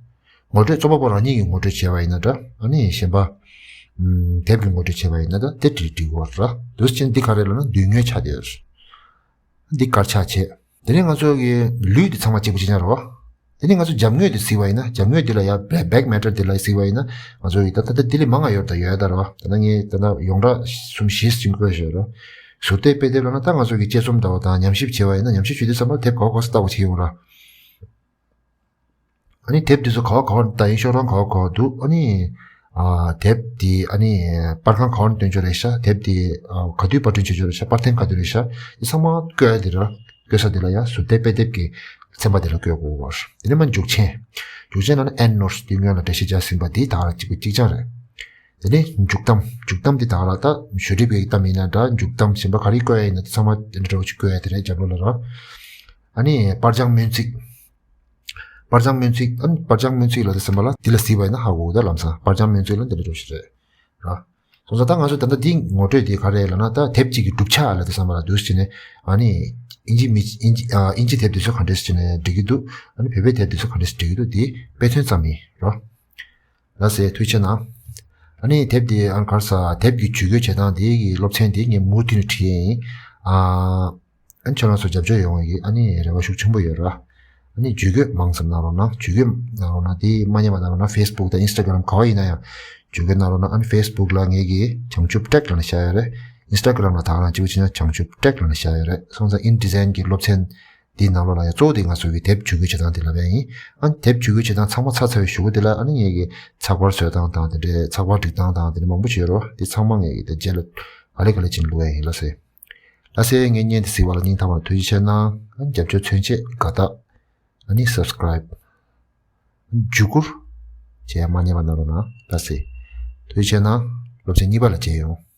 ངོ་སྤྲོད་རྩོམ་པ་པོ་རང་ཉིད་ཀྱིས་ངོ་སྤྲོད་བྱས་པ་ཡིན་ན་འདྲ། ཨ་ནི་གཞན་པ་ཨམ་དེབ་ཀྱིས་ངོ་སྤྲོད་བྱས་པ་ཡིན་ན་འདྲ། དེ་འབྲི་འབྲི་དགོས་ར། འདུག་སེ་བྱས་ནས་འདི་ག་རེ་ལབ་ན་མདུན་ངོས་ཆགས་བསྡད་ཡོད་རེད། འདི་དཀར་ཆག་བྱས། དེ་ནས་ང་ཚོ་གི་ལུས་འདི་ཚང་མ་གཅིག་པ་གཅིག་རྐྱང་རེད་བ། དེ་ནས་ང་ཚོ་རྒྱབ་ངོས་འདི་གཟིགས་པ་ཡིན་ན། རྒྱབ་ངོས་འདི་ལ་ཡ་བྷེ་བྷེག་མེ་ཊར་འདི་ལ་གཟིགས་པ་ཡིན་ན། ང་ཚོ་གི་ད་ད་ལྟ་འདི་ལས་མང་ང་ཡོད་ད་ཡོད་ད་རེད་བ། ད་ལྟ་ངས་ད་ལྟ་ཡོངས་གྲགས་གསུམ་བཞི་ཙམ་བཀོད་བཞག་རེད། ཟུར་བལྟས་དཔེ་དེབ་ལབ་ན་ད་ང་ཚོ་གི་དཔྱད་རྩོམ་འདྲ་བོ་དང་ཉམས་ཞིབ་བྱས་པ་ཡིན་ན། ཉམས་ཞིབ་བྱེད་དུས་ཙམ་པ་དེབ་ག་བ་ག་བ་ཟེར་ལྟ་དགོས་བྱེད་ཀྱི་ཡོད་ར། ཨ་ནི་དེབ་འདི་ཚོ་ག་བ་ག་བ་ལྟ་ཡིན། ཤོག་གྲངས་ག་བ་ག་བ་འདུག་ཨ་ནི་ཨ་དེབ་འདི་ཨ་ནི་པར་ཁང་ག་བ་ནས་བཏོན་ཆོག་རེད་ཤག་དེབ་འདི་ཨ་ག་དུས་པར་སྐྲུན་བྱེད་ཆོག་རེད་ཤག་པར་ཐེངས་ག་དུས་རེད་ཤག་འདི་ཚང་མ་བཀོད་ཡ་འདི་ར། བཀོད་ས་འདི་ལ་ཡ་ཟུར་བལྟས་དཔེ་དེབ་ཀྱི་ཚན་པ་འདི་ལ་བཀོད་དགོས་པ་རེད། དེ་ནས་མར་མཇུག་མཆན། མཇུག་མཆན་ལབ་ན་ཨེན་ཌི་ནོ་ཊི་སི་འདི་སྔོན་ལ་འགྲེལ་བཤད་རྒྱག་ཟིན་པ་འདི་ད་ག་རང་གཅིག་པ་གཅིག་རྐྱང་རེད། དེ་ནས་མཇུག་གཏམ། མཇུག་གཏམ་འདི་ད་ག་རང་ད་ཞུ་སྒྲིག་པའི་གཏམ་ཡིན་ན་འདྲ། མཇུག་གཏམ་གཞན་པ་ག་རེ་བཀོད་ཡ་ཡིན་ན་འདི་ཚང་མ་འདི་འདྲ་བོ་ཅིག་བཀོད་ཡ་དེ་རེད། རྒྱབ་ལོགས་ལ་ར། ཨ་ནི་པར་བྱང་སྨོན་ཚིག་པར་བྱང་སྨོན་ཚིག་ཨ་ནི་པར་བྱང་སྨོན་ཚིག་ལབ་དུས་ཙམ་པ་ལ་འདི་ལ་གཟིགས་པ་ཡིན་ན་ཧ་གོ་གི་འདུག་ལམ་སང་པར་བྱང་སྨོན་ཚིག་ལ་འདི་འདྲ་འདྲ་བོ་ཞིག་རེད་ར། སོང་ཙང་ད་ང་ཚོ་ད་ལྟ་འདི་ངོ་སྤྲོད་འདི་ག་རེ་ལབ་ན། ད་དེབ་གཅིག་གི་གྲུབ་ཆ་ལབ་དུས་ཙམ་པ་ལ་འདུག་སེ་བྱས་ནས། ཨ་ནི་ཨིན་ཇི་མི་ཨིན་ཇི་ཨ་ཨིན་ཇི་དེབ་འདི་ཚོ་ག་འདྲས་སེ་བྱས་ནས་འབྲི་གི་འདུག་ཨ་ནི་བོད་པའི་དེབ་འདི་ཚོ་ག་འདྲས་སེ་འབྲི་གི་འདུག་འདི་དཔེ་མཚོན་ཙམ་ཡིན་རོ། ལགས་སེ། ཐུགས་རྗེ་གནང་། ཨ་ནི་དེབ་འདི་ཨ་ནི་ག་རེ་ཟ། དེབ་ཀྱི་ཇུས་འགོད་བྱེད་སྟངས་འདི་གི་སློབ་ཚན་འདི་ངས་མུ་མཐུད་ནས་ཁྲིད་ཡས་ཡིན། ཨ་ཨ་ནི་ཁྱེད་རང་ཚོ་རྒྱབ་སྐྱོར་ཡོང་བའི་ཨ་ནི་རེ་བ་ཤུགས་ཆེན་པོ་ཡོད་ར། ཨ་ནི་ཇུས་འགོད་མང་ཙམ་གནང་རོགས་གནང་། ཇུས་འགོད་གནང་རོགས་གནང་། དེ་མ་ཉན་པ་གནང་རོགས་གནང་། ཕེ་སི་བུག་དང་ཨིན་སི་ཊ་གྷི་རམ་ག་བ་ཡིན་ན་ཡང་ཇུས་འགོད་གནང་རོགས་གནང་། ཨ་ནི་ཕེ་སི་བུག་ལ་ངེད་ཀྱི་བྱང་ཆུབ་ཊེག་ལབ་ནས་བཞག་ཡོད་རེད། ཨིན་སི་ཊ་གྷི་རམ་ལ་ད་ག་རང་གཅིག་པ་བྱས་ན་བྱང་ཆུབ་ཊེག་ལབ་ནས་བཞག་ཡོད་རེད། སོང་ཙང་ཨིན་ཌི་ཛའིན་གྱི་སློབ་ཚན་འདིའི་ནང་ལོགས་ལ་ཡང་གཙོ་བོ་དེ་ང་ཚོ་གི་དེབ་ཇུས་འགོད་བྱེད་སྟངས་དེ་ལབ་ཡ་ཡིན། ཨ་ནི་དེབ་ཇུས་འགོད་བྱེད་སྟངས་ཚང་མ་ཚར་ཚར་བའི་གཞུག་གུ་དེ་ལ་ཨ་ནི་ངེད་ཀྱི་ཚགས་པར་བཟོ་སྟངས་དང་དེ་འདྲའི་ཚགས་པར་སྒྲིག་སྟངས་དང་དེ་འདྲ་མང་པོ་ཞིག་ཡོད་རེད་བ། དེ་ཚང་མ་ངེད་ཀྱི་དེ་རྗེས་ལ་ག་ལེ་ག་ལེ་བྱས་ནས་བླུག་ཡ་ཡིན། ལགས་སེ། ལགས་སེ། ངའི་བརྙན་དེ་གཟིགས་པ་ལ་སྙིང་ཐག་པ་ནས་ཐུགས་རྗེ་ཆེ་གནང་། རྒྱབ་སྐྱོར་མཚོན་ཆེད་དགའ་རྟགས། ཨ་ནི་སབ་སི་ཀ་རའིབ། བརྒྱུད་བསྐུར་བྱས་མ་ཉེས་པ་གནང་རོགས་གནང་། ལགས་སེ། ཐུགས་རྗེ་ཆེ་གནང་། སློབ་ཚན་གཉིས་པ་ལ་མཇལ་ཡོང་།